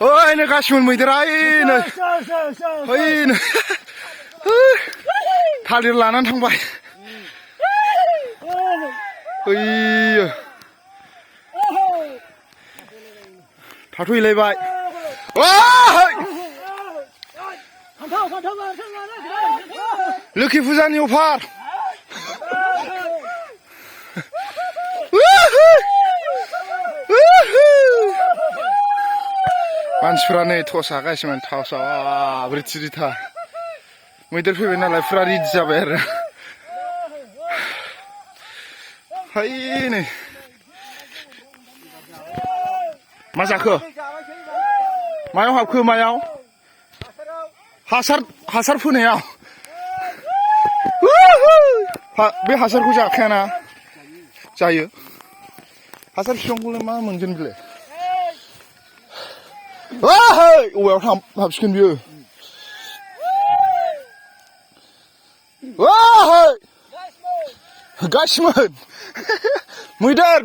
ओइ नै गासिबो मैदेरा नै ओइ थालिर लानानै थांबाय ओइ थाथ'हैलायबाय लोखि फुजानि अफार मानसिफ्रा नै टर्च हागासिनो टर्चआव रिथा मैदेर फैबाय नालाय फुरा रेडि जाबाय आरो हाय नै मा जाखो मायाव हाबखो मायाव हासार फोनायाव बे हासारखौ जाखायाना जायो हासार बिफांखौलाय मा मोनगोन बेलाय औवायाव हाबसिगोन बियो गासिमोन मैदेर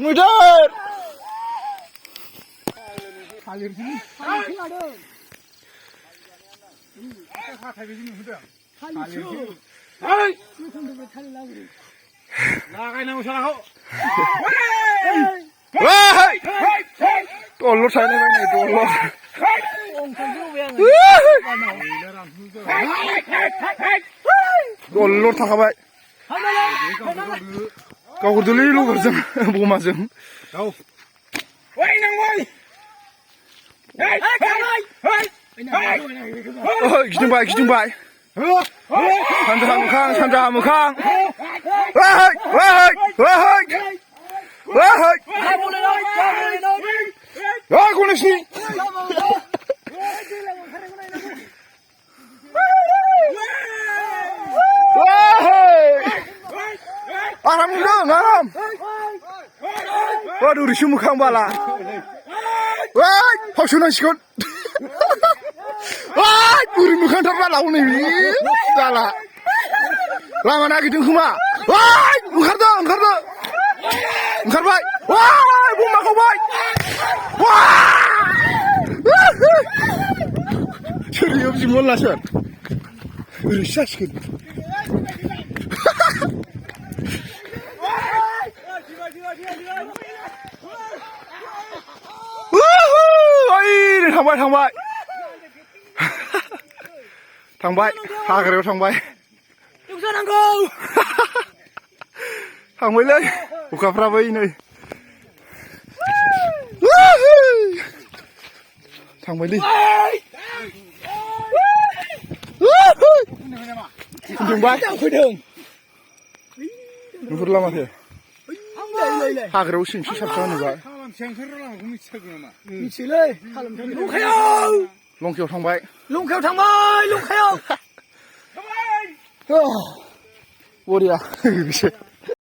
दलर थाहैलायबाय नै दलर थाखाबाय गावहरदोलै लबारजों बमाजों गिदिंबाय सानजाहा मोखां गणेशनि आराम मोनदों आराम ओरैसो मोखां बाला फावसोनांसिगोन बोरै मोखांथार बाला हनै जाला लामा नागिरदों खोमा ओंखारबाय बमा गावबाय सोरनियाव जि मोनला सोर ओरैसो जासिगोन थांबाय हाग्रायाव थांबाय थांबायलै अखाफ्राबो नै थांबायलै नुहुरला माथो हाग्रायाव सिंसि साबसा होनोबा मिथियोलै लंकायाव थांबाय बरिया